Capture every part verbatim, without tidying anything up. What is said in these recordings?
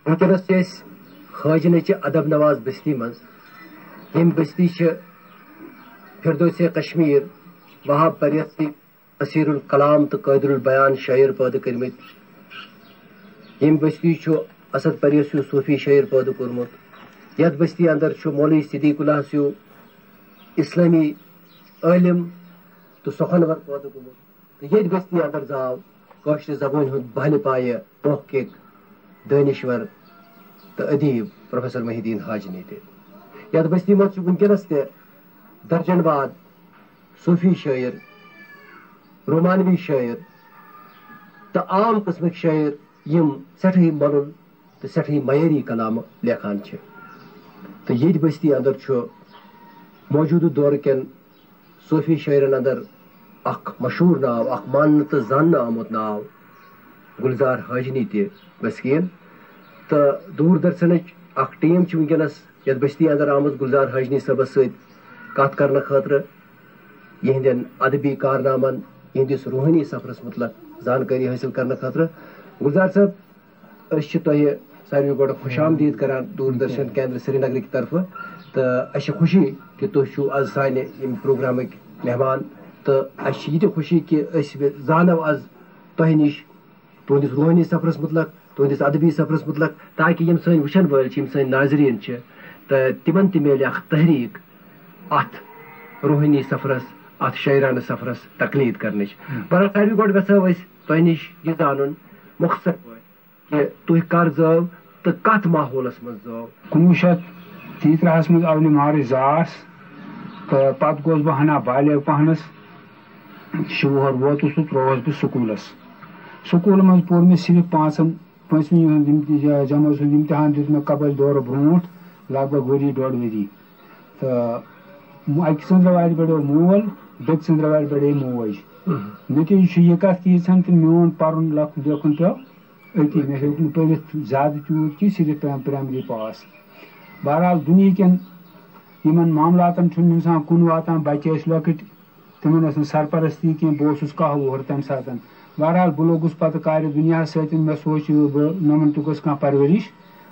وٕنکیٚنَس چھِ أسۍ حٲجنٕچہِ ادب نواز بستی منٛز۔ ییٚمہِ بستی چھِ فردوسِ کشمیر، وہاب پریستی، اسیر الکلام تہٕ قادر البیان شٲعر پٲدٕ کٔرمٕتۍ۔ ییٚمہِ بستی چھُ اسد پریس ہیوٗ صوفی شٲعر پٲدٕ کوٚرمُت۔ یتھ بستی اندر چھُ مولوی صدیق اللہ ہس ہیوٗ اسلٲمی عٲلم تہٕ سۄکھنور پٲدٕ گوٚمُت۔ تہٕ ییٚتہِ بستی اندر زاو کٲشرِ زبٲنۍ ہُنٛد بہلہِ پایہِ محقق، دٲنِشور تہٕ ادیٖب پروفیسر محی الدین حاجنی تہِ۔ یتھ بستی منٛز چھِ وٕنکیٚنس تہِ درجن واد صوفی شٲعر، رومانوی شٲعر تہٕ عام قٕسمٕکۍ شٲعر، یِم سٮ۪ٹھٕے مۄلُل تہٕ سٮ۪ٹھٕے معیٲری کلامہٕ لیکھان چھِ۔ تہٕ ییٚتہِ بستی اندر چھُ موجودٕ دورٕ کٮ۪ن صوفی شٲعرن اندر اکھ مشہوٗر ناو، اکھ ماننہٕ تہٕ زاننہٕ آمُت ناو، گلزار حاجنی تہِ مسکین۔ تہٕ دوٗر درشنٕچ اکھ ٹیٖم چھِ وٕنکیٚنس یتھ بستی اندر آمٕژ گلزار حاجنی صٲبس سۭتۍ کتھ کرنہٕ خٲطرٕ، یِہنٛدٮ۪ن ادبی کارنامن، یِہنٛدِس روحٲنی سفرس متعلق زانکٲری حٲصِل کرنہٕ خٲطرٕ۔ گلزار صٲب، أسۍ چھِ تۄہہِ ساروٕے گۄڈٕ خوش آمدید کران دوٗردرشن کیندر سرینگرٕکہِ طرفہٕ، تہٕ اَسہِ چھِ خوشی کہِ تُہۍ چھِو از سانہِ ییٚمہِ پروگرامٕکۍ مہمان، تہٕ اَسہِ چھِ یہِ تہِ خوشی کہِ أسۍ زانو از تۄہہِ نِش تُہنٛدِس روحٲنی سفرس متعلق، تُہنٛدِس ادبی سفرس متعلق، تاکہ یِم سٲنۍ وٕچھن وٲلۍ چھِ، یِم سٲنۍ ناظریٖن چھِ، تہٕ تِمن تہِ میلہِ اکھ تحریٖک اتھ روحٲنی سفرس، اتھ شٲعرانہٕ سفرس تقلید کرنٕچ۔ برحال ساروٕے گۄڈٕ گژھو أسۍ تۄہہِ نِش یہِ زانُن مختصر پٲٹھۍ کہِ تُہۍ کر زٲو تہٕ کتھ ماحولس منٛز زٲو؟ کُنوُہ شیٚتھ تیٚیہِ ترٛہس منٛز اولہِ مارچ زاس تہٕ پتہٕ گوس بہٕ ہنا بالغ پہنس، شُوہر ووتُس تہٕ ترووس بہٕ سکوٗلس۔ سکوٗلہٕ منٛز پوٚر مےٚ صرف پانٛژن، پٲنٛژمہِ ہُنٛد امتحان، جمٲژ ہُنٛد امتحان دیُت مےٚ قبٲلۍ دورٕ برونٛٹھ لگ بگ ؤری ڈۄڈ ؤری۔ تہٕ اَکہِ ژٔنٛدرٕ وارِ بڑیو مول، بیٚکہِ ژٔنٛدرٕ وارِ بڑے موج۔ نتیٖجہٕ چھُ یہِ کتھ کہِ ییٖژہن تہِ میون پرُن لکھ-، لیکھُن پیوٚو أتی۔ مےٚ ہیوٚک نہٕ پٔرِتھ زیادٕ تیوٗت کینٛہہ، صرف پرٛا-، پرٛایمری پاس۔ بہرحال، دُنیہکٮ۪ن یِمن معاملاتن چھُنہٕ اِنسان کُن واتان۔ بچہٕ ٲسۍ لۄکٕٹۍ، تِمن ٲس نہٕ سرپرستی کینٛہہ، بہٕ اوسُس کاہ وُہُر تَمہِ ساتہٕ۔ بہرحال، بہٕ لوٚگُس پتہٕ کارِ دُنیاہس سۭتۍ، مےٚ سوٗنٛچ یہِ بہٕ نِمن تہِ گوٚژھ کانٛہہ پرؤرِش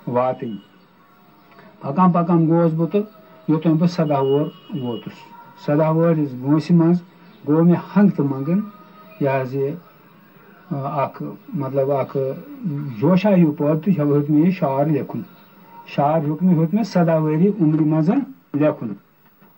واتٕنۍ۔ پکان پکان گوس بہٕ تہٕ یوٚتام بہٕ سداہ وُہُر ووتُس۔ سداہ وُہٕرِس وٲنٛسہِ منٛز گوٚو مےٚ ہنٛگ تہٕ منٛگن یہِ حظ یہِ، آ، اکھ، مطلب، اکھ جوشا ہیوٗ پٲدٕ تہٕ ہیوٚت مےٚ یہِ شعر لیکھُن۔ شعر ہیوٚک مےٚ، ہیوٚت مےٚ سداہ ؤہرِ عمرِ منٛز لیکھُن۔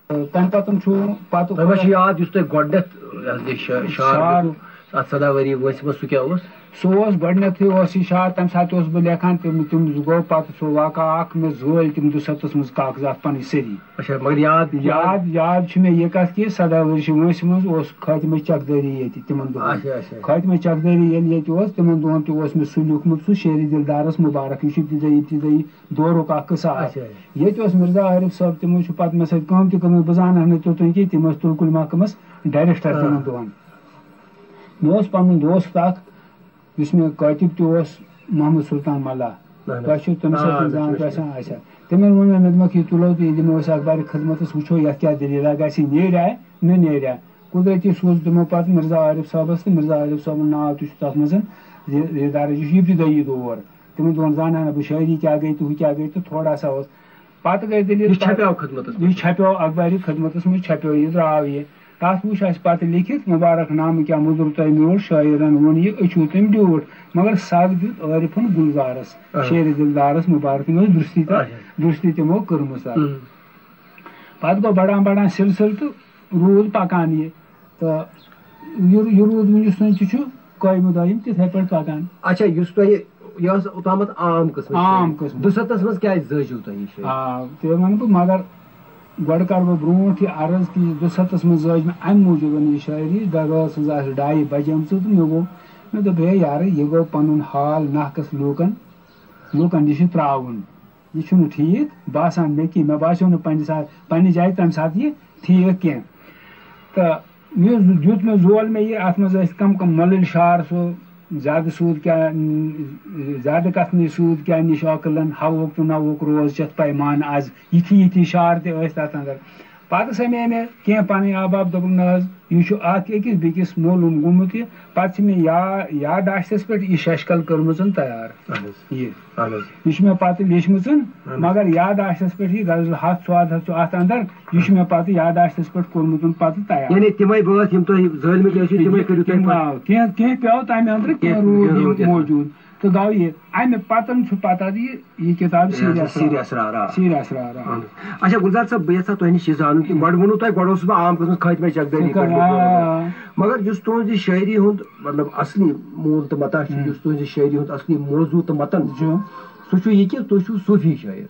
تہٕ تَمہِ پَتہٕ چھُ پَتہٕ تۄہہِ ما چھُ یاد یُس تۄہہِ گۄڈٕنٮ۪تھ، یہِ حظ یہِ شا-، شعر شعر۔ لیوٚکھوٕ اَتھ سَداہ ؤری وٲنٛسہِ منٛز، سُہ کیٛاہ اوس؟ سُہ اوس گۄڈٕنٮ۪تھٕے اوس یہِ شعر، تَمہِ ساتہٕ اوسُس بہٕ لیکھان، تِم، تِم گوٚو پَتہٕ سُہ واقعہ اَکھ، مےٚ زٲلۍ تِم دُسَتَس منٛز کاغذات پَنٕنۍ سٲری۔ اچھا، مگر یاد، یاد، یاد چھِ مےٚ یہِ کَتھ کہِ سَداہ ؤرشہِ وٲنٛسہِ منٛز اوس خٲتمہٕ چکدٲری ییٚتہِ تِمَن دۄہَن۔ اچھا، اچھا۔ خٲتمہٕ چکدٲری ییٚلہِ ییٚتہِ اوس، تِمَن دۄہَن تہِ اوس مےٚ سُہ لیوٗکھمُت، سُہ شیرِ دِلدارَس مُبارک، یہِ چھُ ابتدٲیی، ابتدٲیی دورُک اَکھ قٕصہٕ اَکھ۔ اچھا۔ ییٚتہِ اوس مرزا عارف صٲب، تِمو چھُ پَتہٕ مےٚ سۭتۍ کٲم تہِ کٔرمٕژ، بہٕ زانَکھ نہٕ توٚتام کینٛہہ، تِم ٲسۍ تُلکُلۍ محکمَس ڈایریکٹر آ۔ تِمَن دۄہَن۔ مےٚ اوس پَنُن دوست اَکھ، یُس مےٚ کٲتِب تہِ اوس، محمد سلطان ملا۔ اہن حظ۔ تۄہہِ چھُو تٔمِس آ، سۭتۍ مےٚ چھُ زان مےٚ چھُ۔ پہچان، اچھا۔ تِمَن ووٚن مےٚ، مےٚ دوٚپمَکھ، یہِ تُلو تہٕ یہِ دِمو أسۍ اخبارِ خدمتَس، وٕچھو یَتھ کیٛاہ دٔلیٖلہ گژھِ، یہِ نیرِ ہا، نہ نیرِ ہا۔ قدرتی سوٗز تِمو پَتہٕ مرزا عارف صٲبَس تہٕ مرزا عارف صٲبُن ناو تہِ چھُ تَتھ منٛز، یہِ، یہِ درٕج، یہِ چھُ ابتدٲیی دور۔ تِمَن دۄہَن زانہٕ ہا نہٕ بہٕ شٲعری کیٛاہ گٔے تہٕ ہُہ کیٛاہ گٔے تہٕ تھوڑا سا اوس۔ پَتہٕ گٔے دٔلیٖل یہِ چھپیو خدمتس یہِ منٛز؟ چھپیو اخبارِ خدمتس منٛز، چھپیو یہِ، درٛاو یہِ۔ تَتھ وٕچھ اَسہِ پَتہٕ لیکھِتھ، مُبارک نامہٕ کیٛاہ مُدُر تۄہہِ میوٗٹھ، شٲعرَن ووٚن یہِ، أچھِو تٔمۍ ڈیوٗٹھ۔ مگر سَگ دیُت عٲرِفَن گُلزارَس، آ۔ شیرِ دِلدارَس مُبارک، یِم ٲسۍ درُستی تہٕ اچھا۔ درُستی تِمو کٔرمٕژ اَتھ۔ اہم۔ پَتہٕ گوٚو بَڑان بَڑان سِلسِلہٕ تہٕ روٗد پَکان یہِ۔ تہٕ یہِ، یہِ روٗد وٕنیُس تام تہِ چھُ قٲیمہٕ دٲیِم تِتھَے پٲٹھۍ پَکان۔ اچھا، یُس تۄہہِ، یہِ ٲس اوٚتامَتھ عام قٕسمٕچ عام شٲعری۔ قٕسمٕچ۔ دُسَتَتھ منٛز کیٛازِ زٲجِو تۄہہِ یہِ شٲعری؟ آ، تہِ وَنہٕ بہٕ، مگر گۄڈٕ کَرٕ بہٕ برونٛٹھ یہِ عرض کہِ یہِ دُسَتَتھ منٛز زٲج مےٚ اَمہِ موٗجوٗب یہِ شٲعری، دَ-، رٲژ ہٕنٛز آسہِ ڈایہِ بَجیمژٕ تہٕ مےٚ گوٚو، مےٚ دوٚپ، ہے یارٕ، یہِ گوٚو پَنُن حال ناقص لوٗکَن، لوٗکَن نِش یہِ ترٛاوُن۔ یہِ چھُنہٕ ٹھیٖک باسان مےٚ کینٛہہ۔ مےٚ باسیو نہٕ پنٛنہِ ساتہٕ، پنٛنہِ جایہِ تَمہِ ساتہٕ یہِ ٹھیٖک کینٛہہ۔ تہٕ مےٚ دیُت مےٚ زول مےٚ یہِ، اَتھ منٛز ٲسۍ کَم کَم مۄلٕلۍ شعر، سُہ زیادٕ سوٗد کیٛاہ، زیادٕ کَتھنٕے سوٗد کیٛاہ نِش عٲقلَن، ہَوہُک تہٕ نَوہُک روز چھِ اَتھ پیمانہٕ آز۔ یِتھی یِتھی شعر تہِ ٲسۍ تَتھ اَندَر۔ پتہٕ سمے مےٚ کینٛہہ پنٕنۍ احباب، دوٚپُکھ، "نہ حظ، یہِ چھُ اکھ أکِس بیٚکِس معلوم گوٚمُت یہِ۔" پتہٕ چھِ مےٚ یا-، یاداشتس پٮ۪ٹھ یہِ ششکل کٔرمٕژ تیار۔ اہن حظ۔ یہِ۔ اہن حظ۔ یہِ چھُ مےٚ پتہٕ لیچھمٕژ، اہن حظ۔ مگر یاداشتس پٮ۪ٹھ یہِ غزل ہتھ ژور ہتھ چھُ اتھ اندر، یہِ چھُ مےٚ پتہٕ یاداشتس پٮ۪ٹھ کوٚرمُت پتہٕ تیار۔ یعنی تِمے بٲتھ یِم تۄہہِ زٲلمٕتۍ ٲسِو، تِمے کٔرِو تُہۍ تِم پتہٕ۔ آو۔ کینٛہہ، کینٛہہ پیٚو تمہِ اندرٕ، کینٛہہ کینٛہہ روٗد روٗد یِم یَتھ۔ موجود۔ تہٕ گوٚو یہِ، اَمہِ پتَن چھُ پتہٕ یہِ، یہِ کِتاب یہِ سیٖر ہسا اسرار۔ سیٖر اسرار، آ۔ سیٖر اسرار، آ۔ اہن حظ۔ اچھا، گُلزار صٲب، بہٕ یژھا تۄہہِ نِش یہِ زانُن کہِ گۄڈٕ ووٚنوٕ تۄہہِ، گۄڈٕ اوسُس بہٕ عام قٕسمَس خٲتمہٕ چکدٲری شُکر، پٮ۪ٹھ آ، لیوٚکھمُت۔ آ۔ مگر یُس تُہٕنٛز یہِ شٲعری ہُنٛد، مطلب، اصلی مول تہٕ متاہ چھُ، ہُم۔ یُس تُہٕنٛز یہِ شٲعری ہُنٛد اصلی موضوع تہٕ متن چھُ، جی۔ سُہ چھُ یہِ کہِ تُہۍ چھِو صوٗفی شٲعر۔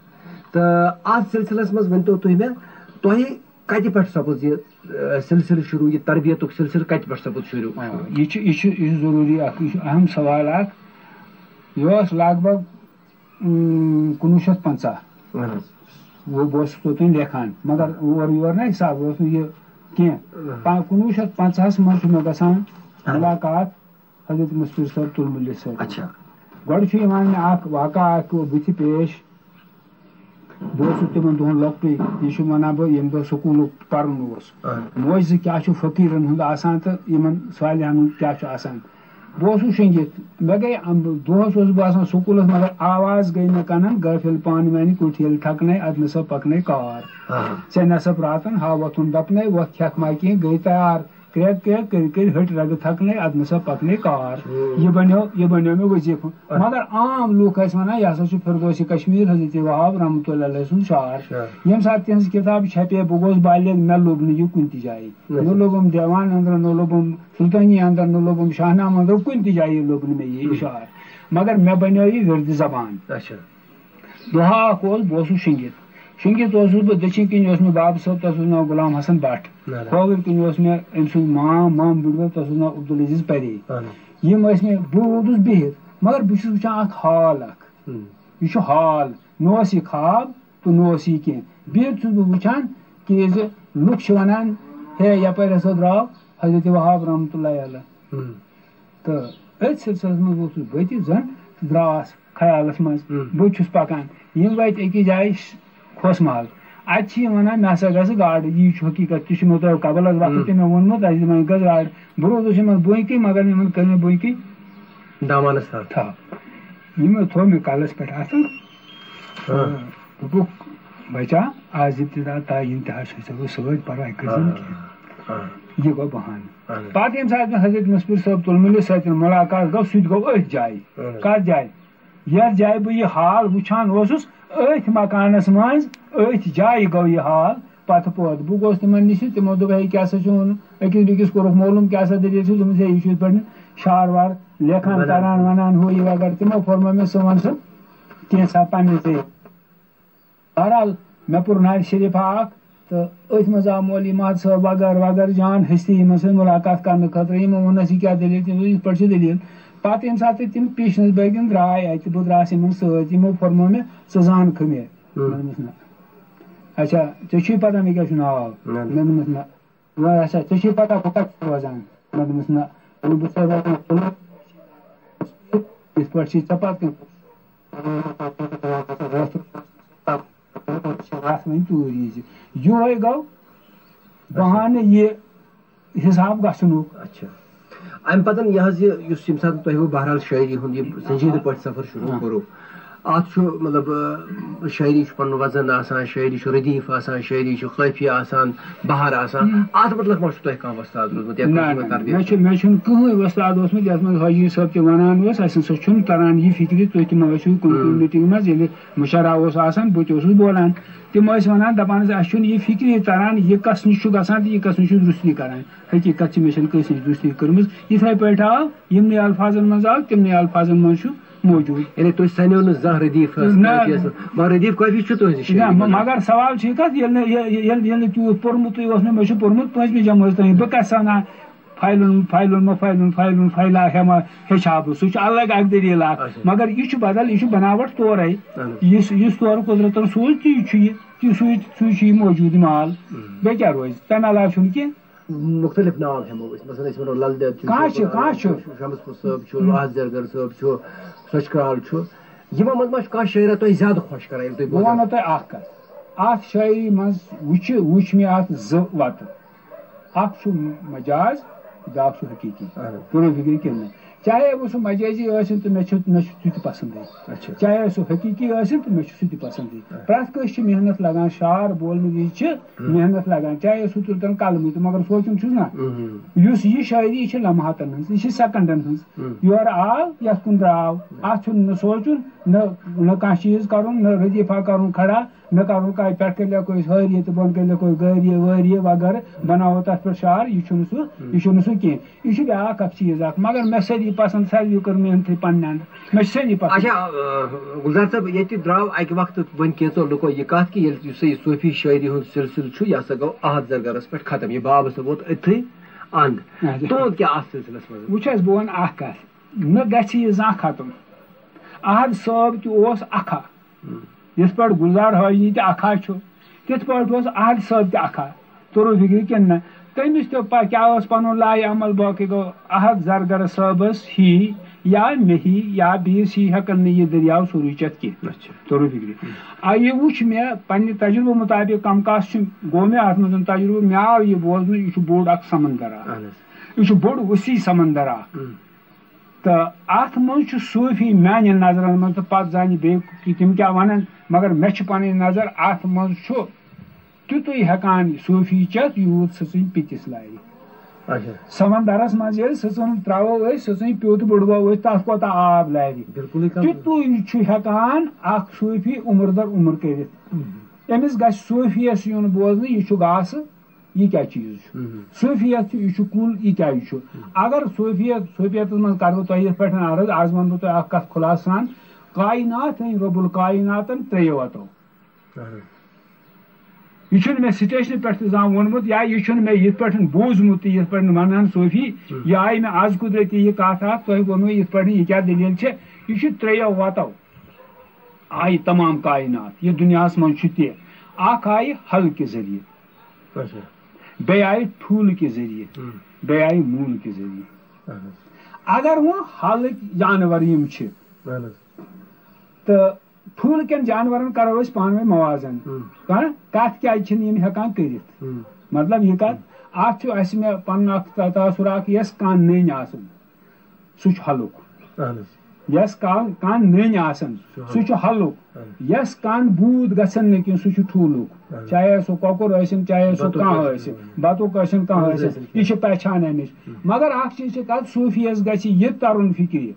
تہٕ اَتھ سلسلس منٛز ؤنۍتو تُہۍ مےٚ، تۄہہِ کتہِ پٮ۪ٹھ سپُد یہِ، ٲ، سلسلہٕ شروٗع، یہِ تربیتُک سلسلہٕ کتہِ پٮ۪ٹھ سپُد شروٗع؟ آ، یہِ چھُ، یہِ چھُ، یہِ چھُ ضروٗری اکھ، یہِ چھُ اہم سوال اکھ۔ یہِ اوس لگ بگ، اۭں، کُنوُہ شیٚتھ پنٛژاہ۔ اہن حظ۔ وۄنۍ بہٕ اوسُس توتام لیکھان، مگر اورٕ یور نہ حساب اوس نہٕ یہِ کینٛہہ۔ اہن۔ پا-، کُنوُہ شیٚتھ پنٛژاہس منٛز چھُ مےٚ گژھان اہن۔ مُلاقات حضرت مُسفِر صٲب تُلمُلہِ سۭتۍ۔ اچھا۔ گۄڈٕ چھُ یِوان مےٚ اکھ واقعہ اکھ بٕتھِ پیش۔ بہٕ اوسُس تِمن دۄہن لۄکٹُے، یہِ چھُ وَنان بہٕ ییٚمہِ دۄہ سکوٗلُک پَرُن اوس۔ اہن۔ موجزٕ کیٛاہ چھُ فقیٖرن ہُنٛد آسان تہٕ یِمن صالحن ہُنٛد کیٛاہ چھُ آسان۔ بہٕ اوسُس شۄنٛگِتھ، مےٚ گٔے اَم-، دۄہَس اوسُس بہٕ آسان سکوٗلَس، مگر آواز گٔے مےٚ کَنَن، غٲفِل پانہٕ میٛانہِ کُٹھۍ ییٚلہِ تھَکنَے، اَدٕ نہ سا پَکنَے کار۔ اہن۔ ژےٚ نہ سا پرٛاتَن ہا وۄتھُن دَپنَے، وۄتھ کھٮ۪کھ ما کینٛہہ، گٔے تیار۔ کرٛٮ۪ک کرٛٮ۪ک کٔرۍ کٔرۍ ۂٹۍ رَگہٕ تھَکنَے، اَدٕ نہ سا پَکنَے کار۔ ہُم۔ یہِ بَنیو، یہِ بَنیو مےٚ وظیٖفہٕ۔ اَہَن۔ مگر عام لُکھ ٲسۍ وَنان، "یہِ ہسا چھُ فردوسِ کشمیٖر حضرت وہاب رحمتہ اللہ علیہ سُنٛد شعر۔" شعر۔ ییٚمہِ ساتہٕ تِہٕنٛز کِتاب چھپے، بہٕ گوس بالغ، مےٚ لوٚب نہٕ یہِ کُنہِ تہِ جایہِ۔ نہ۔ نہ لوٚبُم دیوان اندر، نہ لوٚبُم سلطٲنی اندر، نہ لوٚبُم شاہنامہ اندر، کُنہِ تہِ جایہِ لوٚب نہٕ مےٚ یہِ ہُم۔ شعر۔ مگر مےٚ بَنیو یہِ وِردِ زبان۔ اچھا۔ دۄہا اکھ اوس، بہٕ اوسُس شۄنٛگِتھ۔ شۄنٛگِتھ اوسُس بہٕ، دٔچھِنۍ کِنۍ اوس مےٚ بابہٕ صٲب، تَس اوس ناو غلام حسن بٹ۔ نہ، نہ۔ کھووٕرۍ کِنۍ اوس مےٚ أمۍ سُنٛد مام، مام بٕڈبب، تَس اوس ناو عبدالعزیز پرے۔ اہن۔ یِم ٲسۍ مےٚ، بہٕ روٗدُس بِہِتھ، مگر بہٕ چھُس وٕچھان اکھ ہال اکھ۔ ہُم۔ یہِ چھُ ہال، نہ اوس یہِ خواب تہٕ نہ اوس یہِ کینٛہہ۔ بِہِتھ چھُس بہٕ وٕچھان کہِ زِ لُکھ چھِ وَنان، "ہے، یَپٲرۍ ہسا درٛاو حضرت وہاب رحمتہ اللہ علیہ۔" ہُم۔ تہٕ أتھۍ سلسلس منٛز اوسُس بہٕ تہِ زن تہٕ درٛاس خیالس منٛز۔ ہُم۔ بہٕ تہِ چھُس پکان، یِم وٲتۍ أکِس جایہِ ش-، کھوس محل۔ اتہِ چھِ یِم ونان، "مےٚ ہسا گژھِ گاڈٕ، یی چھُ حقیٖقت، تہِ چھُ مےٚ تۄہہِ قبل حظ وقت ہُم۔ تہِ مےٚ ووٚنمُت، اسہِ دِمو گژھِ گاڈٕ۔" بہٕ روٗدُس یِمن بونۍ کِنۍ، مگر یِمن کٔر مےٚ بونۍ کِنۍ دامانس تھپھ۔ تھپھ۔ یِمو تھوٚو مےٚ کلس پٮ۪ٹھ اَتھٕ۔ ہاں۔ دوٚپُکھ، "بچا، آز یِم تہِ درٛاو، تا یِم تہِ حظ چھِ ژےٚ سۭتۍ، پرواے کٔرزِ نہٕ آ، کینٛہہ۔" آ۔ یہِ گوٚو بہانہٕ۔ اہن حظ۔ پتہٕ ییٚمہِ ساتہٕ مےٚ حضرت مُسفِر صٲب تُلمُلِس سۭتۍ مُلاقات گوٚو، سُہ تہِ گوٚو أتھۍ جایہِ۔ اہن حظ۔ کتھ جایہِ؟ یتھ جایہِ بہٕ یہِ حال وٕچھان اوسُس، أتھۍ مکانس منٛز، أتھۍ جایہِ گوٚو یہِ حال۔ پتہٕ پٲدٕ بہٕ گوس تِمن نِش، تِمو دوٚپ، "ہے، کیٛاہ سا چھُ ووٚنُن؟" أکِس بیٚکِس کوٚرُکھ معلوٗم، کیٛاہ سا دٔلیٖل چھِ؟ دوٚپمَس، "ہے، یہِ چھُ یِتھ پٲٹھۍ شعر وار لیکھان، بنان۔ کران، ونان، ہُہ یہِ وغیرہ۔" تِمو پھوٚر مےٚ، مےٚ، "ژٕ وَن سا کینٛژھا پننہِ ذٔریعہٕ۔" بہرحال، مےٚ پوٚر نعتِ شریٖفہ اکھ، تہٕ أتھۍ منٛز آو مولوی محد صٲب وغٲرٕ وغٲرٕ جان ہستی یِمن سۭتۍ مُلاقات کرنہٕ خٲطرٕ۔ یِمو ووٚننس، "یہِ کیٛاہ دٔلیٖل؟" تِم دوٚپ، "یِتھ پٲٹھۍ چھِ دٔلیٖل۔" پتہٕ ییٚمہِ ساتہٕ تِم پیشنس بٲگۍ تِم درٛاے اتہِ، بہٕ درٛاس یِمن سۭتۍ، یِمو پھوٚرمو مےٚ، "ژٕ زانکھٕ مےٚ؟" ہُم۔ مےٚ دوٚپمَس، "نہ۔" "اچھا، ژےٚ چھُے پتہ مےٚ کیٛاہ چھُ ناو؟" نہ۔ مےٚ دوٚپمَس، "نہ۔" "وۄنۍ اچھا، ژےٚ چھُے پتہ بہٕ کتہِ چھُس روزان؟" مےٚ دوٚپمَس، "نہ۔" دوٚپُن، "بہٕ چھُسَے روزان پُلوامہِ، یِتھ پٲٹھۍ چھُے ژےٚ پتہٕ کَنۍ۔" رَتھ وۄنۍ توٗرۍ یِزِ۔ یِہوٚے گوٚو بہانہٕ یہِ حساب گژھنُک۔ اچھا۔ اَمہِ پتہٕ یہِ حظ یہِ، یُس ییٚمہِ ساتہٕ تۄہہِ وۄنۍ بہرحال شٲعری ہُنٛد یہِ سنجیدٕ پٲٹھۍ سفر شروٗع آ۔ کوٚروٕ، اَتھ چھُ، مطلب، آ، شٲعری چھُ پَنُن وزن آسان، شٲعری چھُ ردیٖف آسان، شٲعری چھُ قٲفیہِ آسان، بحر آسان۔ ہم۔ اَتھ مُتعلق ما چھُ تۄہہِ کانٛہہ وۄستاد روٗدمُت یا نہ، کٲنٛسہِ نہ، منٛز تربیت؟ مےٚ چھُ، مےٚ چھُنہٕ کٕہٕنۍ وۄستاد اوسمُت، یَتھ منٛز حٲجی صٲب تہِ وَنان اوس، اَسہِ ہسا چھُنہٕ تَران یہِ فِکرِ، تُہۍ تہِ ما ٲسِو کُنہِ کُنہِ ہم۔ میٖٹِنٛگہِ منٛز، ییٚلہِ مُشاعرہ اوس آسان، بہٕ تہِ اوسُس بولان۔ تِم ٲسۍ وَنان، دَپان ٲسۍ، "اَسہِ چھُنہٕ یہِ فِکرِ تَران، یہِ کَس نِش چھُ گژھان تہٕ یہِ کَس نِش چھُ درُستی کَران۔" حقیٖقت چھِ، مےٚ چھَنہٕ کٲنٛسہِ نِش درُستی کٔرمٕژ۔ یِتھَے پٲٹھۍ آو، یِمنٕے الفاظن منٛز آو، تِمنٕے الفاظن منٛز چھُ موجود۔ یعنی تُہۍ سَنیو نہٕ زانٛہہ ردیف نہ۔ کٲفیَس منٛز؟ مگر ردیف کٲفی چھُ تُہٕنٛزِ نہ، شٲعری م-، منٛز۔ مگر سوال چھُ یہِ کَتھ، ییٚلہِ نہٕ، یہِ-، یہِ-، ییٚلہِ، ییٚلہِ نہٕ تیوٗت پوٚرمُتُے اوس مےٚ، مےٚ چھُ پوٚرمُت پٲنٛژمہِ جمٲژ تام، بہٕ کَتہِ سَنہٕ ہا فاعلُن، فاعلُن، مفعولُن، فاعلُن، فاعلا ہٮ۪ما ہیٚچھِ ہا بہٕ، سُہ چھُ الگ اَکھ دٔلیٖل اَکھ۔ اچھا۔ مگر یہِ چھُ بدل، یہِ چھُ بناوٹ تورَے۔ اہن حظ۔ یُس، یُس تورٕ قۄدرتَن سوٗز، تی چھُ یہِ، تی سُے، سُے چھُ یہِ موجوٗد مال۔ اہن۔ بیٚیہِ کیٛاہ روزِ؟ تَمہِ علاوٕ چھُنہٕ کینٛہہ۔ مُختلف ناو ہٮ۪مو أسۍ، مثلاً أسۍ وَنو لل دٮ۪د چھُ، کانٛہہ چھُ، کانٛہہ چھُ۔ شمس پوٗر صٲب چھُ، ہُم۔ واز زرگر صٲب چھُ، سۄچھ کرٛال چھُ۔ یِمو منٛز ما چھُ کانٛہہ شٲعرا تۄہہِ زیادٕ خۄش کران ییٚلہِ تُہۍ بہٕ بوزان؟ وَنو تۄہہِ اَکھ کَتھ۔ اَتھ شٲعری منٛز وٕچھِ وٕچھ مےٚ اَتھ زٕ وَتہٕ۔ اَکھ چھُ مجاز، بیٛاکھ چھُ حقیٖقی۔ اہن۔ کوٚروٕ فِکرِ کِنہٕ نہ؟ چاہے وۄنۍ سُہ مجٲزی ٲسِن تہٕ مےٚ چھُ، مےٚ چھُ سُہ تہِ پسنٛدٕے۔ اچھا۔ چاہے سُہ حقیٖقی ٲسِن تہٕ مےٚ چھُ سُہ تہِ پسنٛدٕے۔ اہن۔ پرٛٮ۪تھ کٲنٛسہِ چھِ محنت لگان، شعر بولنہٕ وِزِ چھِ ہم۔ محنت لگان، چاہے سُہ تُلتن قلمٕے تہٕ مگر سونٛچُن چھُس نہ، ہم۔ یُس یہِ شٲعری چھِ لمحاتن ہٕنٛز، یہِ چھِ سیکنڈن ہٕنٛز۔ ہم۔ یورٕ آو، یَتھ کُن درٛاو۔ اَتھ چھُنہٕ نہ سونٛچُن، نہ، نہ کانٛہہ چیٖز کَرُن، نہ ردیٖفہ کَرُن کھڑا، نہ کَرُن کَتہِ پٮ۪ٹھ کٔرۍ لیکھو أسۍ ہٲریہِ تہٕ بۄن کٔرۍ لیکھو أسۍ گٲریہِ وٲریہِ وغٲرٕ، بَناوو تَتھ پٮ۪ٹھ شعر، یہِ چھُنہٕ سُہ، یہِ چھُنہٕ سُہ کینٛہہ۔ یہِ چھُ بیٛاکھ اَکھ چیٖز اَکھ، مگر مےٚ سٲری پَسنٛد، ساروِیو کٔر محنتٕے پنٛنہِ اَندٕ، مےٚ چھِ سٲری پَسنٛد۔ اچھا، آ، گُلزار صٲب، ییٚتہِ درٛاو اَکہِ وقتہٕ وۄنۍ کینٛژو لُکو یہِ کَتھ کہِ ییٚلہِ یُس یہِ صوٗفی شٲعری ہُنٛد سِلسِلہٕ چھُ، یہِ ہسا گوٚو احد زرگرَس پٮ۪ٹھ ختم، یہِ باب ہسا ووت أتھٕے اَنٛد۔ اچھا۔ تُہُنٛد کیٛاہ اَتھ سِلسِلَس منٛز؟ وٕچھ حظ، بہٕ وَنہٕ اَکھ کَتھ، نہ گژھِ یہِ زانٛہہ ختم۔ احد صٲب تہِ اوس اَکھا، ہُم۔ یِتھ پٲٹھۍ گُلزار حٲجی تہِ اَکھا چھُ، تِتھ پٲٹھۍ اوس احد صٲب تہِ اَکھا۔ توٚرُو فِکرِ کِنہٕ نہ؟ تٔمِس تہِ پَ-، کیٛاہ اوس پَنُن لایہِ عمل، باقٕے گوٚو احد زرگرٕ صٲبَس ہی یا مےٚ ہی یا بیٚیِس ہی ہٮ۪کَن نہٕ یہِ دٔریاو سورُے چٮ۪تھ کینٛہہ۔ اچھا۔ توٚرُو فِکرِ؟ ہُم۔ آ، یہِ وُچھ مےٚ پنٛنہِ تجربہٕ مُطابِق، کم کاس چھُ، گوٚو مےٚ اَتھ منٛز تجربہٕ، مےٚ آو یہِ بوزنہٕ، یہِ چھُ بوٚڑ اَکھ سمندر اَکھ۔ اہن حظ۔ یہِ چھُ بوٚڑ وسیع سمندر اَکھ۔ ہُم۔ تہٕ اَتھ منٛز چھُ صوٗفی میٛانٮ۪ن نظرَن منٛز، تہٕ پَتہٕ زانہِ بیٚیہِ کہِ تِم کیٛاہ وَنَن، مگر مےٚ چھِ پَنٕنۍ نظر، اَتھ منٛز چھُ تیُتُے ہٮ۪کان صوٗفی چٮ۪تھ، یوٗت سٕژٕنۍ پِتِس لارِ۔ اچھا۔ سمندرَس منٛز ییٚلہِ سٕژَن ترٛاوو أسۍ، سٕژٕنۍ پیوٚت بٔڑباوو أسۍ، تَتھ کوٗتاہ آب لارِ؟ بِلکُلٕے کَم۔ تیُتُے چھُ ہٮ۪کان اَکھ صوٗفی عُمر در عُمر کٔرِتھ۔ ہُم۔ أمِس گژھِ صوٗفیَس یُن بوزنہٕ، یہِ چھُ گاسہٕ، یہِ کیٛاہ چیٖز چھُ؟ مہم۔ صوفیت چھُ، یہِ چھُ کُل، یہِ کیٛازِ چھُ؟ مہم۔ اگر صوفیت، صوفیتَس منٛز کَرٕ بہٕ تۄہہِ یِتھ پٲٹھۍ عرض، آز وَنہٕ بہٕ تۄہہِ اَکھ کَتھ خُلاصہٕ سان، کائنات ہٕنٛدۍ رب الکائناتَن ترٛیٚیو وَتو۔ اہن۔ یہِ چھُنہٕ مےٚ سٹیشنہٕ پٮ۪ٹھ تہِ زانٛہہ ووٚنمُت، یا یہِ چھُنہٕ مےٚ یِتھ پٲٹھۍ بوٗزمُت تہِ، یِتھ پٲٹھۍ وَنان صوفی، مہم۔ یہِ آیہِ مےٚ آز قُدرتی یہِ کَتھ اَکھ، تۄہہِ ووٚنوٕ یِتھ پٲٹھۍ، یہِ کیٛاہ دٔلیٖل چھِ؟ یہِ چھُ ترٛیٚیو وَتو آیہِ تمام کائنات، یہِ دُنیاہَس منٛز چھُ تہِ۔ اَکھ آیہِ حلقہٕ ذٔریعہٕ۔ اچھا۔ بیٚیہِ آیہِ ٹھوٗلہٕ کہِ ذٔریعہٕ، ہُم۔ بیٚیہِ آیہِ موٗلہٕ کہِ ذٔریعہٕ۔ اہن حظ۔ اگر وۄنۍ حلٕکۍ جانور یِم چھِ، اہن حظ۔ تہٕ ٹھوٗلہٕ کٮ۪ن جانورن کرو أسۍ پانہٕ ؤنۍ موازن۔ ہُم۔ کانٛہہ کتھ کیازِ چھِنہٕ یِم ہٮ۪کان کٔرِتھ؟ ہُم۔ مطلب، یہِ کتھ، اتھ چھُ اسہِ مےٚ پنُن اکھ تا-، تاثر اکھ، یۄس کانٛہہ نٔنۍ آسُن، سُہ چھُ حلُک۔ اہن حظ۔ یۄس کانٛہہ، کانٛہہ نٔنۍ آسن، سُہ چھُ سُہ چھُ حلُک۔ اہن۔ یۄس کانٛہہ بوٗد گژھن نہٕ کینٛہہ، سُہ چھُ ٹھوٗلُک۔ اہن۔ چاہے سُہ کۄکُر ٲسِن، چاہے سُہ بَتُک کانٛہہ ٲسِن، ٲسِن۔ بَتُک ٲسِن، کانٛہہ کانٛہہ ٲسِن، ٲسِن۔ یہِ چھِ پہچان اَمِچ۔ ہُم۔ مگر اکھ چیٖز چھِ کَتھ، صوٗفیَس گژھِ یہِ تَرُن فِکرِ۔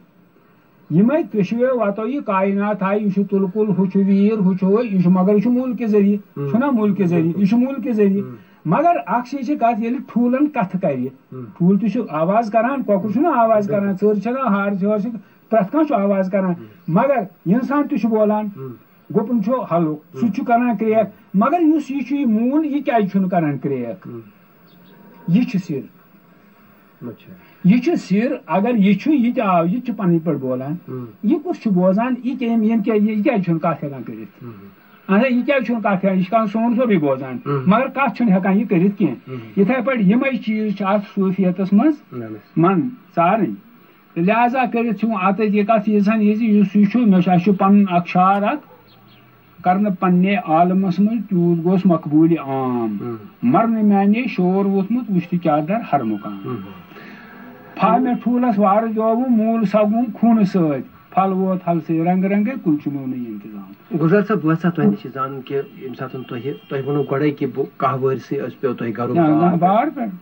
یِمَے ترٛیٚشوَے وَتو یہِ کائنات آیہِ، یہِ چھُ تُلکُل، ہُہ چھُ ویٖر، ہُہ چھُ ہُہ، یہِ چھُ، مگر یہِ چھُ موٗل کہِ ذٔریعہٕ، ہُم۔ چھُنہ موٗل کہِ ذٔریعہٕ، یہِ چھُ موٗل کہِ ذٔریعہٕ۔ ہُم۔ مگر اکھ چیٖز چھِ کَتھ، ییٚلہِ ٹھوٗلَن کَتھٕ کَرِ، ہُم۔ ٹھوٗل تہِ چھُ آواز کَران، کۄکُر چھُنہ آواز بِلکُل۔ کَران، ژٔر چھَنہ، ہار چھِ، ہار چھِ، پرٛٮ۪تھ کانٛہہ چھُ آواز کَران۔ ہُم۔ مگر اِنسان تہِ چھُ بولان، ہُم۔ گُپُن چھُ ہَلُک، سُہ ہُم۔ تہِ چھُ کَران کرٛیک۔ مگر یُس یہِ چھُ، یہِ موٗل، یہِ کیٛازِ چھُنہٕ کَران کرٛیک؟ ہُم۔ یہِ چھُ سِر۔ اچھا۔ یہِ چھُ سِر، اگر یہِ چھُ، یہِ تہِ آو، یہِ تہِ چھُ پنٕنۍ پٲٹھۍ بولان۔ ہُم۔ یہِ کُس چھُ بوزان؟ یہِ کیٚمۍ، ییٚمۍ کیٛازِ، یہِ کیٛازِ چھُنہٕ کَتھ ہٮ۪کان کٔرِتھ؟ ہُم۔ اَہَن سا، یہِ کیٛازِ چھُنہٕ کَتھ ہٮ۪کان؟ یہِ چھُ کَران سون سورُے بوزان، ہُم۔ مگر کَتھ چھُنہٕ ہٮ۪کان یہِ کٔرِتھ کینٛہہ۔ ہُم۔ یِتھَے پٲٹھۍ یِمَے چیٖز چھِ اَتھ صوٗفیتَس منٛز اَہَن حظ۔ من ژارٕنۍ۔ تہٕ لہذا کٔرِتھ چھِ وۄنۍ اَتھ أتۍ یہِ کَتھ ییٖژ ہَن یہِ زِ یُس یہِ چھُ، مےٚ چھُ، اَسہِ چھُ پَنُن اَکھ شعر اَکھ، کرنہٕ پننے عالمس منٛز تیوٗت گوس مقبوٗلِ عام۔ ہُم۔ مرنہٕ میانے شور ووتھمُت وٕچھتہٕ چادر ہر مُقام۔ ہُم۔ پھاہ مےٚ ٹھوٗلس وارٕ زیووُم موٗل سگوم خوٗنہٕ سۭتۍ۔ پھل ووت ہلسٕے رنگہٕ رنگے کُل چھُ میونُے انتظام۔ گُلزار صٲب، بہٕ یژھٕ ہا تۄہہِ نِش یہِ زانُن کہِ ییٚمہِ ساتہٕ تۄہہِ، تۄہہِ ووٚنوُ گۄڈے کہِ بہٕ کاہ وٲرۍسٕے ٲسۍ پیوٚو تۄہہِ گرُک نہ، نہ، باغ۔ باغ پٮ۪ٹھ۔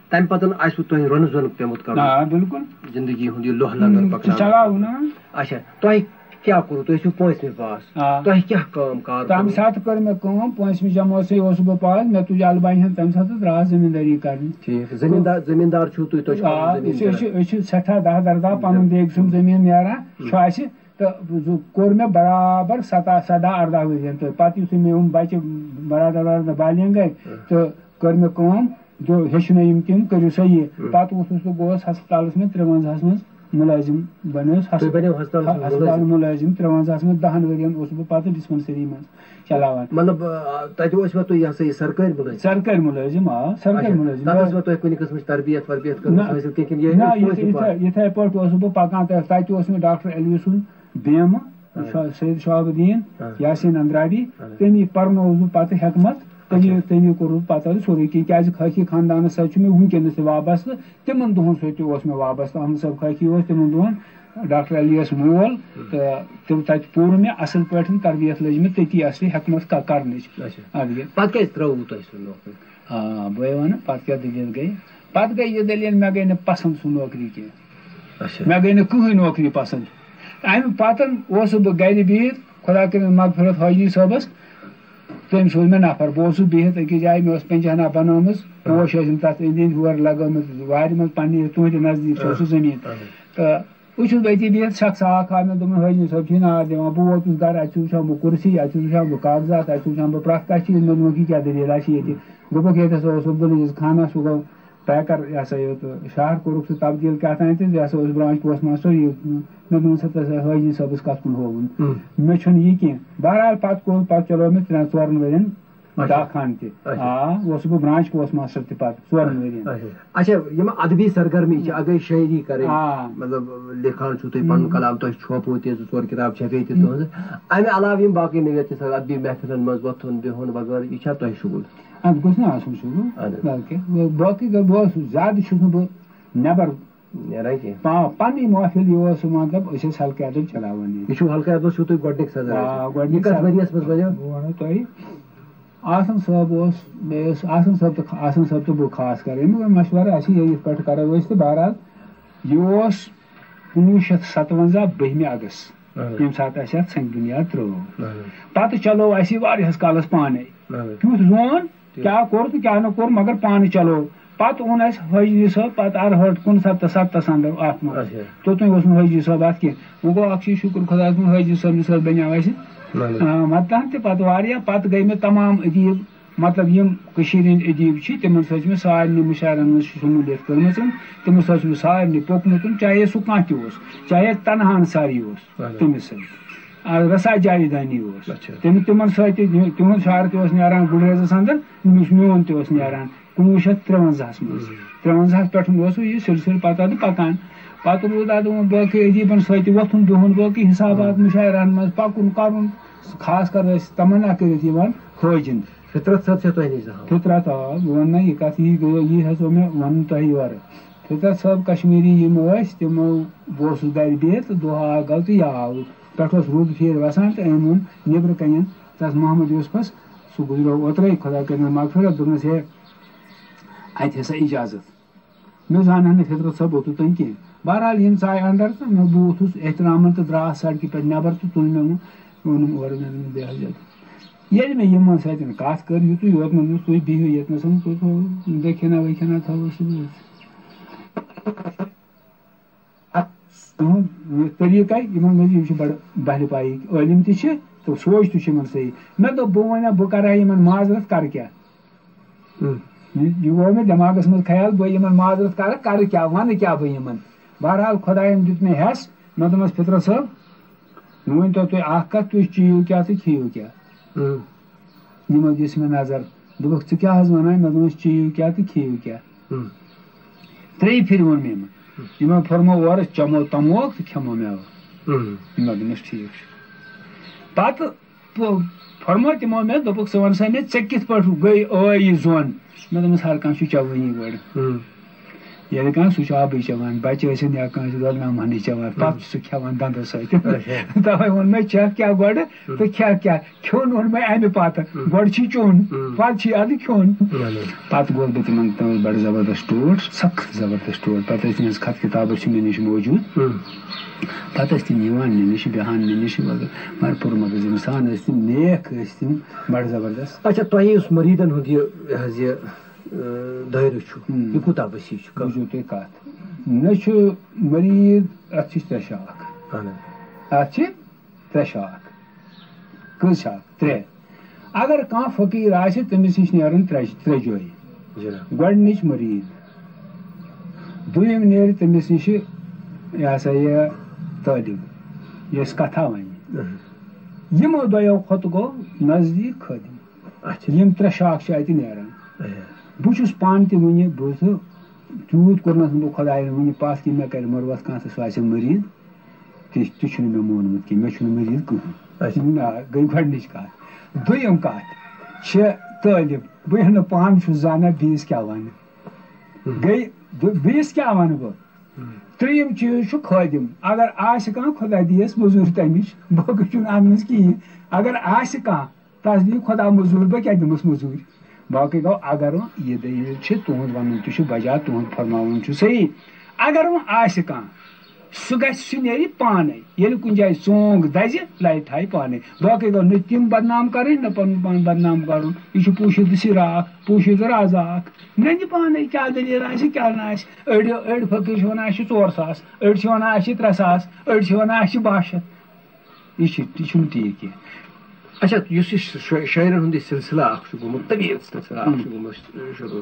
تَمہِ پَتہٕ آسِوٕ تۄہہِ رۄنہٕ زۄنہٕ پیوٚمُت کَرُن۔ آ، بِلکُل۔ زِندگی ہُنٛد یہِ لوہ لنگر ہُم، پَکناونہٕ سُہ چلاوُن، خٲطرٕ۔ آ۔ اچھا، تۄہہِ کیٛاہ کوٚروٕ؟ تُہۍ ٲسِو پٲنٛژمہِ پاس۔ آ۔ تۄہہِ کیٛاہ کٲم کار تَمہِ کوٚروٕ؟ ساتہٕ کٔر مےٚ کٲم، پٲنٛژمہِ جمٲژ اوسُس بہٕ پاس، مےٚ تُج اَلبانہِ ہُنٛد، تَمہِ ساتہٕ درٛاس زٔمیٖندٲری کَرنہِ۔ ٹھیٖک۔ زٔمیٖندار، زٔمیٖندار چھُو تُہۍ، تۄہہِ چھُ آ، پَنُن أسۍ، زٔمیٖن أسۍ چھِ، نیران؟ أسۍ چھِ سٮ۪ٹھاہ دَہ دَرداہ پَنُن بیگ سُنٛد زٔمیٖن نیران، ہُم۔ چھُ اَسہِ۔ تہٕ سُہ کوٚر مےٚ برابر سَداہ، سَداہ اَرداہ ؤرِین تہٕ پَتہٕ یُتھُے مےٚ یِم بَچہِ برادر ورادر بالینغ گٔے، ہُم۔ تہٕ کٔر مےٚ کٲم، جو ہیٚچھنٲیِم تِم، کٔرِو سا یہِ۔ ہُم۔ پَتہٕ اوسُس بہٕ، گوس ہسپتالَس منٛز ترٛوَنزاہَس منٛز مُلٲزِم، بَنیوس ہسپ-، تُہۍ بَنیوٕ ہسپتالَس منٛز ہسپتال مُلٲزِم؟ مُلٲزِم، ترٛوَنزاہَس منٛز دَہَن ؤرِین اوسُس بہٕ پَتہٕ ڈِسپَنسٔری منٛز چلاوان۔ مطلب، آ، تَتہِ اوسوا تُہۍ یہِ ہسا یہِ سرکٲرۍ مُلٲزِم؟ سرکٲرۍ مُلٲزِم، آ، سرکٲرۍ اچھا، مُلٲزِم۔ تَتھ ٲسوا تۄہہِ کُنہِ قٕسمٕچ تربیت وربیت کٔرمٕژ نہ، حٲصِل کِنہٕ، کِنہٕ یہِ نہ، اوس یِتھ-، پٲٹھۍ یِتھَے، یِتھَے پٲٹھۍ اوسُس بہٕ پَکان، تَتہِ، تَتہِ اوس مےٚ ڈاکٹر علوی سُنٛد بیمہٕ۔ شا-، سید شہاب الدین، یاسین اندرابی، تٔمی پرنووُس بہٕ پتہٕ حکمت، تٔمی، تٔمی کوٚر بہٕ پتہٕ سورُے کینٛہہ، کیازِ خٲکی خاندانس سۭتۍ چھُ مےٚ وٕنکیٚنس تہِ وابستہٕ، تِمن دۄہن سۭتۍ تہِ اوس مےٚ وابستہٕ، احمد صٲب خٲکی اوس تِمن دۄہن ڈاکٹر علی یس مول، تہٕ تِم تتہِ پوٚر مےٚ اصل پٲٹھۍ، تربیت لٔج مےٚ تٔتی اصلی حکمت کا-، کرنٕچ۔ اچھا۔ ادٕ کیٛاہ۔ پتہٕ کیٛازِ ترٛٲووٕ تۄہہِ سُہ نوکری؟ آ، بہٕ ہے ونہٕ، پتہٕ کیٛاہ دٔلیٖل گٔے؟ پتہٕ گٔے یہِ دٔلیٖل، مےٚ گٔے نہٕ پسنٛد سُہ نوکری کینٛہہ۔ اچھا۔ مےٚ گٔے نہٕ کٕہٕنۍ نوکری پسنٛد۔ امہِ پتہٕ اوسُس بہٕ گرِ بِہِتھ، خۄدا کٔرِنۍ مغفرت حٲجی صٲبس، تٔمۍ سوٗز مےٚ نفر۔ بہٕ اوسُس بِہِتھ أکِس جایہِ، مےٚ ٲس پنجہنا بنٲومٕژ، پوش ٲسۍ یِم تتھ أنٛدۍ أنٛدۍ ہورٕ لگٲومٕژ، وارِ منٛز پننہِ تُہنٛدِ نزدیٖک چھُ سُہ زٔمیٖن۔ تہٕ بہٕ چھُس أتی بِہِتھ، شخص اکھ آو مےٚ دوٚپُن، حٲجی صٲب چھُے نار دِوان۔ بہٕ ووتُس گرٕ، اَتہِ چھُ وٕچھان بہٕ کُرسی، اَتہِ چھُس وٕچھان بہٕ کاغذات، اَتہِ چھُ وٕچھان بہٕ پرٛٮ۪تھ کانٛہہ چیٖز۔ مےٚ دوٚپمَکھ، یہِ کیٛاہ دٔلیٖلہ چھِ ییٚتہِ؟ دوٚپُکھ، ییٚتہِ ہسا اوس عبدالعزیز خانہ، سُہ گوٚو پیکر، یہِ ہسا یہِ، تہٕ شہر کوٚرُکھ سُہ تبدیٖل کیٛاہ تام، تہٕ یہِ ہسا اوس برانچ پوسٹ ماسٹر۔ یہِ مےٚ دوٚپمَس، ژےٚ حٲجی صٲبَس کَتھ کُن ہووُن؟ مےٚ چھُنہٕ یہِ کینٛہہ۔ بہرحال، پَتہٕ کوٚر، پَتہٕ چلوو مےٚ ترٛٮ۪ن ژورَن ؤرِین اچھا۔ ڈاک خانہٕ تہِ۔ اچھا۔ آ، اوسُس بہٕ برانچ پوسٹ ماسٹر تہِ پَتہٕ ژورَن ؤرِین۔ اچھا۔ اچھا، یِم ادبی سرگرمی چھِ، اگر شٲعری کَرٕنۍ، آ۔ مطلب، لیکھان چھُو تُہۍ پَنُن کلام، تۄہہِ چھوپوٕ تہِ، زٕ ژور کِتاب چھپے تہِ تُہٕنٛزٕ۔ اَمہِ علاوٕ یِم باقٕے نِویت چھِ آسان، ادبی محفلن منٛز وۄتھُن بِہُن وغٲرٕ، یہِ چھا تۄہہِ شُغل؟ اَتھ گوٚژھ نہٕ آسُن شُغل، اَدٕ۔ بلکہِ وۄنۍ باقٕے گوٚو، بہٕ اوسُس، زیادٕ چھُس نہٕ بہٕ نٮ۪بر نیران کینٛہہ۔ پا-، پنٕنۍ محفل یہِ اوس، مطلب، أسۍ ٲسۍ حلقہٕ ادب چلاوان ییٚتہِ۔ یہِ چھُو حلقہٕ ادبس چھُو تُہۍ گۄڈٕنِکۍ صدر آ، ٲسمٕتۍ۔ گۄڈٕنِکۍ یہِ کتھ صدر۔ ؤرِیس منٛز بنیو؟ بہٕ ونہو تۄہہِ، آسن صٲب اوس، بیٚیہِ اوس آسن صٲب تہٕ، آسن صٲب تہٕ بہٕ خاص کر، أمۍ کوٚر مشورٕ، اَسہِ یہِ یِتھ پٲٹھۍ کرو أسۍ تہٕ بہرحال یہِ اوس کُنوُہ شیٚتھ ستونزہ بٔہمہِ اگست، اہن۔ ییٚمہِ ساتہٕ اَسہِ اَتھ سنگ بُنیاد ترٲو۔ اہن۔ پتہٕ چلوو اَسہِ یہِ واریاہس کالس پانے۔ اہن۔ کیُتھ زون، کیٛاہ کوٚر تہٕ کیٛاہ نہٕ کوٚر، مگر پانہٕ چلوو۔ پتہٕ اوٚن اَسہِ حٲجی صٲب، پتہٕ اَرہٲٹھ کُنسَتتھَس سَتتَس اندر اَتھ منٛز۔ اچھا۔ توٚتام اوس نہٕ حٲجی صٲب اَتھ کینٛہہ۔ وۄنۍ گوٚو اَکھ چیٖز، شُکُر خۄدایَس کُن، حٲجی صٲبنہِ سۭتۍ بَنیو اَسہِ، اہن۔ آ، مدتہٕ ہن تہِ پتہٕ واریاہ۔ پتہٕ گٔے مےٚ تمام ادیٖب، مطلب، یِم کٔشیٖرِ ہِنٛدۍ ادیٖب چھِ، تِمن سۭتۍ چھِ مےٚ سارنٕے مُشاعرن منٛز شموٗلیت کٔرمٕژ، تِمن سۭتۍ چھُ مےٚ سارنٕے پوٚکمُت، چاہے سُہ کانٛہہ تہِ اوس، چاہے تنہا انصاری اوس، اہن۔ تٔمِس سۭتۍ۔ آ، رسا جاویدانی اوس۔ اچھا۔ تٔمۍ، تِمن سۭتۍ تہِ، تِہُنٛد شعر تہِ اوس نیران گُریزس اندر، یُس میون تہِ اوس نیران کُنوُہ شیٚتھ ترٛونزاہس منٛز۔ ترٛونزاہس پٮ۪ٹھ اوس یہِ سلسلہٕ پتہٕ ادٕ پکان۔ پتہٕ روٗد ادٕ وۄنۍ باقٕے ادیٖبن سۭتۍ تہِ وۄتھُن بِہُن، باقٕے حسابات مُشاعرن منٛز پکُن کرُن، خاص کر ٲسۍ تمنا کٔرِتھ یِوان حٲجِن۔ فطرت صٲب چھا تۄہہِ نِش زانٛہہ؟ فطرت، آ، بہٕ وَنہٕ نہ یہِ کَتھ، یی گوٚو، یی حظ گوٚو مےٚ وَنُن تۄہہِ یورٕ۔ فطرت صٲب کشمیٖری یِم ٲسۍ، تِمو، بہٕ اوسُس گَرِ بِہِتھ تہٕ دۄہ آو گَل تہٕ یہِ آو۔ پٮ۪ٹھٕ اوس روٗد پھیٖر وَسان تہٕ أمۍ ووٚن نیٚبرٕ کَنٮ۪ن تَس محمد یوسفَس، سُہ گُزریو اوترَے، خۄدا کٔرِنَس مغفرت، دوٚپنَس، ہے، اَتہِ ہسا اِجازت۔ مےٚ زانہٕ ہا نہٕ فطرت صٲب اوٚتتھ تام کینٛہہ۔ بہرحال، یِم ژایہِ اندر تہٕ مےٚ، بہٕ ووٚتھُس احترامن تہٕ درٛاس سڑکہِ پٮ۪ٹھ نٮ۪بر تہٕ تُل مےٚ وۄنۍ، ووٚنُم اورٕ، مےٚ دوٚپمَس، بیٚہہ حضرت۔ ییٚلہِ مےٚ یِمن سۭتۍ کَتھ کٔر، یُتُے یوت مےٚ دوٚپمَس، تُہۍ بِہِو ییٚتنَس، تُہۍ تھٲوِو دٔکھِنہ ؤکھِنہ تھٲوِو سُہ بِہِتھ۔ تُہُنٛد یہِ طریٖقے، یِمن منٛز یِم چھِ بڑٕ بہلہِ پایِکۍ عٲلِم تہِ چھِ تہٕ سونچ تہِ چھِ یِمن صحیح۔ مےٚ دوٚپ، بہٕ وَنہٕ، بہٕ کرٕ ہا یِمن معذرت، کرٕ کیٛاہ؟ ہم۔ یہِ، یہِ گوٚو مےٚ دٮ۪ماغس منٛز خیال، بہٕ یِمن معذرت کرٕ، کرٕ کیٛاہ، وَنہٕ کیٛاہ بہٕ یِمن؟ بہرحال، خۄداین دیُت مےٚ ہٮ۪س، مےٚ دوٚپمَس، فطرت صٲب، مےٚ ؤنۍ تو تُہۍ اکھ کتھ، تُہۍ چیٚیِو کیٛاہ تہٕ کھیٚیِو کیٛاہ؟ ہم۔ یِمو دِژ مےٚ نظر، دوٚپُکھ، ژٕ کیٛاہ حظ وَنان؟ مےٚ دوٚپمَس، چیٚیِو کیٛاہ تہٕ کھیٚیِو کیٛاہ؟ ہم۔ ترٛیٚیہِ پھِرِ ووٚن مےٚ یِمن۔ یِمن پھوٚرمو اورٕ، چمو تموک تہٕ کھٮ۪مو مٮ۪وٕ۔ ہم۔ مےٚ دوٚپمَس، ٹھیٖک چھُ۔ پتہٕ پو-، فرموو تِمو مےٚ، دوٚپُکھ، "ژٕ وَن سا مےٚ، ژےٚ کِتھ پٲٹھۍ گٔے، ٲے یہِ زوٚن؟" مےٚ دوٚپمَس، "ہر کانٛہہ چھُ چَوٲنی گۄڈٕ۔" ہُم۔ ییٚلہِ کانٛہہ سُہ چھُ آبٕے چٮ۪وان، بَچہٕ ٲسِن یا کٲنٛسہِ دۄد نَمہٕ ہَنٕے چٮ۪وان، پَتہٕ ہُم۔ چھُ سُہ کھٮ۪وان دَنٛدَس سۭتۍ۔ اچھا۔ تَوَے ووٚن مےٚ، "چَکھ کیٛاہ گۄڈٕ ہُم۔ تہٕ کھٮ۪کھ کیٛاہ؟" کھیوٚن اوٚن مےٚ اَمہِ پَتہٕ۔ ہُم۔ گۄڈٕ چھُ چیوٚن، ہُم۔ پَتہٕ چھُ اَدٕ کھیوٚن۔ اَہَن حظ۔ پَتہٕ گوس بہٕ تِمَن، تِم ٲسۍ بَڑٕ زبردست ٹوٹھ، سخت زبردست ٹوٹھ۔ پَتہٕ ٲسۍ تِہِنٛز خط کِتاب ٲسۍ مےٚ نِش موجوٗد۔ ہُم۔ پتہٕ ٲسۍ تِم یِوان مےٚ نِش، بیٚہان مےٚ نِش، مگر، مگر پوٚرمُت ٲسۍ اِنسان ٲسۍ تِم، نیک ٲسۍ تِم، بڑٕ زبردست۔ اچھا، تۄہہِ یُس مُریٖدن ہُنٛد یہِ، یہِ حظ یہِ، ٲ، دٲیرٕ چھُ، ہُم۔ یہِ کوٗتاہ وسیع چھُ؟ بوٗزِو تُہۍ کتھ، مےٚ چھُ مُریٖد، اتھ چھِ ترٛےٚ شاخ۔ اہن حظ۔ اتھ چھِ ترٛےٚ شاخ۔ کٔژ شاخ؟ ترٛےٚ۔ اگر کانٛہہ فقیٖر آسہِ، تٔمِس نِش نیرَن ترٛےٚ، ترٛےٚ جایہِ۔ جِناب۔ گۄڈٕنِچ مُریٖد، دوٚیِم نیرِ تٔمِس نِش، یہِ ہسا یہِ، طٲلب، یۄس کَتھا وَنہِ۔ اہم۔ یِمو دۄیو کھۄتہٕ گوٚو نزدیٖک خٲدِم۔ اچھا۔ یِم ترٛےٚ شاخ چھِ اَتہِ نیران۔ اچھا۔ بہٕ چھُس پانہٕ تہِ وُنہِ، بہٕ چھُس، تیوٗت کوٚرنَس نہٕ بہٕ خۄدایَن وُنہِ پَتھ کہِ مےٚ کَرِ مُروَت کانٛہہ تہٕ سُہ آسہِ مُریٖد۔ تہِ تہِ چھُنہٕ مےٚ مونمُت کینٛہہ، مےٚ چھُنہٕ مٔریٖد کٕہٕنۍ۔ اچھا۔ نہ، گٔے گۄڈٕنِچ کَتھ۔ دوٚیِم کَتھ چھِ طٲلب، بہٕ ییٚلہِ نہٕ پانہٕ چھُس زانان، بیٚیِس کیٛاہ وَنہٕ؟ ہُم۔ گٔے، بہٕ، بیٚیِس کیٛاہ وَنہٕ بہٕ؟ ہُم۔ ترٛیٚیِم چیٖز چھُ خٲدِم۔ اگر آسہِ کانٛہہ، خۄدا دِیَس مٔزوٗرۍ تَمِچ، باقٕے چھُنہٕ اَننَس کِہیٖنۍ۔ اگر آسہِ کانٛہہ، تَس دِیہِ خۄدا مٔزوٗرۍ، بہٕ کیٛاہ دِمَس مٔزوٗرۍ؟ باقٕے گوٚو، اگر وۄنۍ یہِ دٔلیٖل چھِ، تُہُنٛد وَنُن تہِ چھُ بجا، تُہُنٛد فرماوُن چھُ صحیح۔ اگر وۄنۍ آسہِ کانٛہہ، سُہ گژھِ، سُہ نیرِ پانَے۔ ییٚلہِ کُنہِ جایہِ ژونٛگ دَزِ، لَرِ تھایہِ پانَے۔ باقٕے گوٚو نہٕ تِم بدنام کَرٕنۍ، نہ پَنُن پان بدنام کَرُن۔ یہِ چھُ پوٗشِدٕ سِرا اَکھ، پوٗشِدٕ رازا اَکھ۔ نَنہِ پانَے کیٛاہ دٔلیٖل آسہِ، کیٛاہ نہٕ آسہِ۔ أڑۍ، أڑۍ فقیٖر چھِ وَنان، اَسہِ چھِ ژور ساس، أڑۍ چھِ وَنان، اَسہِ چھِ ترٛےٚ ساس، أڑۍ چھِ وَنان، اَسہِ چھِ باہ شیٚتھ۔ یہِ چھِ، یہِ چھُنہٕ ٹھیٖک کینٛہہ۔ اچھا، یُس یہِ شٲ-، شٲعرَن ہُنٛد یہِ سلسلہٕ اَکھ چھُ گوٚمُت، طویٖل سلسلہٕ اَکھ چھُ گوٚمُت شروٗع۔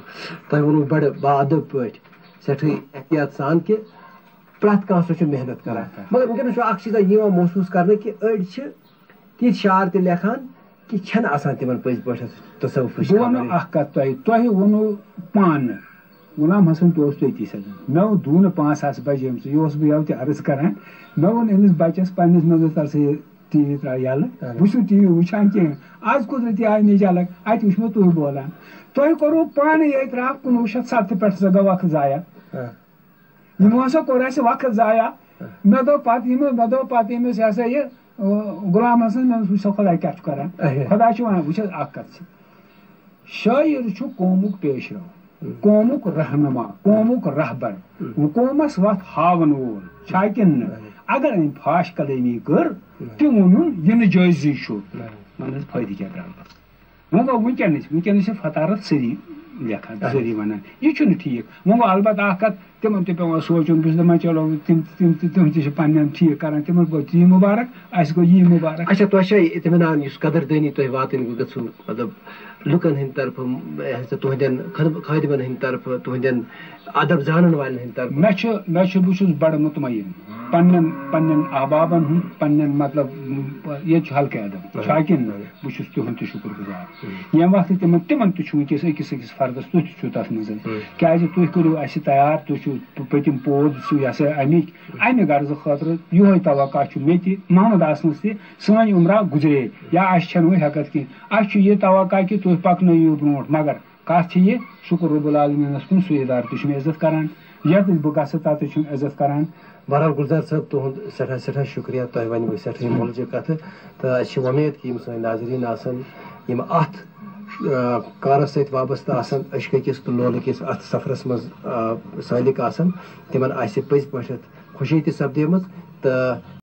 تۄہہِ ووٚنوُ بَڑٕ باادب پٲٹھۍ، سٮ۪ٹھٕے احتیاط سان کہِ پرٛٮ۪تھ کانٛہہ ہسا چھُ محنت کران۔ محنت کران۔ مگر وٕنکیٚنَس چھُ اَکھ چیٖزا یِوان محسوٗس کرنہٕ کہِ أڑۍ چھِ تِتھۍ شعر تہِ لیکھان کہِ چھَنہٕ آسان تِمن پٔزۍ پٲٹھۍ تصوفٕچ بہٕ وَنہٕ خبرٕے۔ اَکھ کَتھ تۄہہِ، تۄہہِ ووٚنوُ پانہٕ، غلام حسن تہِ اوس تٔتی سۭتۍ۔ مےٚ ووٚن، دوٗنہٕ پانٛژھ آسہٕ بجیمژٕ، یہِ اوسُس بہٕ یَوٕ تہِ عرض کران۔ مےٚ ووٚن أمِس بچس پنٛنِس، مےٚ دوٚپ، "تَلہٕ سا یہِ ٹی وی ترٛاو یَلہٕ، اہن۔ بہٕ چھُس نہٕ ٹی وی وٕچھان کینٛہہ۔" آز قُدرتی آیہِ مےٚ جھلک، اَتہِ وٕچھ مےٚ تُہۍ بولان۔ تۄہہِ کوٚروُ پانہٕ ییٚتہِ راتھ کُنوُہ شیٚتھ ستہٕ پٮ۪ٹھ سا گوٚو وقت ضایع۔ اہن۔ یِمو ہسا کوٚر اَسہِ وقت ضایع۔ مےٚ دوٚپ پتہٕ یِمو، مےٚ دوٚپ پتہٕ ییٚمِس، یہِ ہسا یہِ، غلام حسن، مےٚ ووٚنُس، "وٕچھ سا، خۄداے کیٛاہ چھُ کران؟" اہے۔ خۄداے چھُ وَنان، وٕچھ حظ، اَکھ کَتھ چھِ، شٲعِر چھُ قومُک پیشرو، ہُم۔ قومُک رہنما، قومُک رہبر، ہُم۔ قومَس وَتھ ہاوَن وول چھا کِنہٕ نہٕ؟ اہے۔ اگر أمۍ فاش کلٲمی کٔر، اہے۔ تہِ ووٚنُن، یہِ نہٕ جٲیزٕے چھُ، اہے۔ وَن حظ، فٲیدٕ کیٛاہ درٛاو؟ وۄنۍ گوٚو وٕنکیٚنٕچ، وٕنکیٚنٕچ چھِ فطارت سٲری لیکھان، اہن۔ سٲری وَنان۔ یہِ چھُنہٕ ٹھیٖک۔ وۄنۍ گوٚو البتہ اَکھ کَتھ، تِمَن تہِ پٮ۪وان سونٛچُن، بہٕ چھُس دَپان، چلو، تِم، تِم تہِ، تِم تہِ چھِ پنٛنٮ۪ن ٹھیٖک کَران، تِمَن گوٚو تی مُبارک، اَسہِ گوٚو یی مُبارک۔ اچھا، تۄہہِ چھا اطمینان یُس قدردٲنی تۄہہِ واتٕنۍ گٔژھوٕ، مطلب، لُکَن ہٕنٛدِ طرفہٕ، یہِ ہسا تُہٕنٛدٮ۪ن خد-، خٲدِمَن ہٕنٛدِ طرفہٕ، تُہٕنٛدٮ۪ن ادب زانَن والٮ۪ن ہٕنٛدِ طرفہٕ؟ مےٚ چھُ، مےٚ چھُ، بہٕ چھُس بَڑٕ مطمئن پنٛنٮ۪ن، پنٛنٮ۪ن احبابَن ہُنٛد، پنٛنٮ۪ن، مطلب، ییٚتہِ چھُ حلقہٕ ادب، اہن۔ چھا کِنہٕ نہٕ؟ اہن۔ بہٕ چھُس تِہُنٛد تہِ شُکُر گُزار۔ ہم۔ ییٚمہِ وقتہٕ تِمن، تِمن تہِ چھُ وٕنکیٚس أکِس أکِس فردس، تُہۍ تہِ چھِو تَتھ منٛز۔ ہم۔ کیٛازِ تُہۍ کٔرِو اَسہِ تیار، تُہۍ چھِو پ-، پٔتِم پود چھُ یہِ ہسا اَمِکۍ، اَمہِ غرضہٕ خٲطرٕ یِہوٚے توقع چھُ مےٚ تہِ، محمد حسنس تہِ، سٲنۍ عمرا گُزرے یا اَسہِ چھَنہٕ وۄنۍ ہٮ۪کتھ کینٛہہ۔ اَسہِ چھُ یہِ توقع کہِ تُہۍ پَکنٲیِو برونٛٹھ، مگر کَتھ چھِ یہِ، شُکُر رۄب العالمیٖنَس کُن، سُے ادارٕ تہِ چھُ مےٚ عزت کران، یَتھ نِش بہٕ گژھٕ، تَتہِ چھُم عزت کران۔ بہرحال گُلزار صٲب، تُہُنٛد سٮ۪ٹھاہ، سٮ۪ٹھاہ شُکریہ۔ تۄہہِ ؤنِو أسۍ سٮ۪ٹھاہ یہِ مۄلجہِ کَتھٕ، تہٕ اَسہِ چھِ وۄمید کہِ یِم سٲنۍ ناظریٖن آسَن، یِم اَتھ، آ، کارَس سۭتۍ وابستہٕ آسَن، عشقہٕ کِس تہٕ لولہٕ کِس اَتھ سفرَس منٛز، آ، سٲلِک آسَن، تِمَن آسہِ پٔزۍ پٲٹھۍ خوشی تہِ سپدیمٕژ۔ تہٕ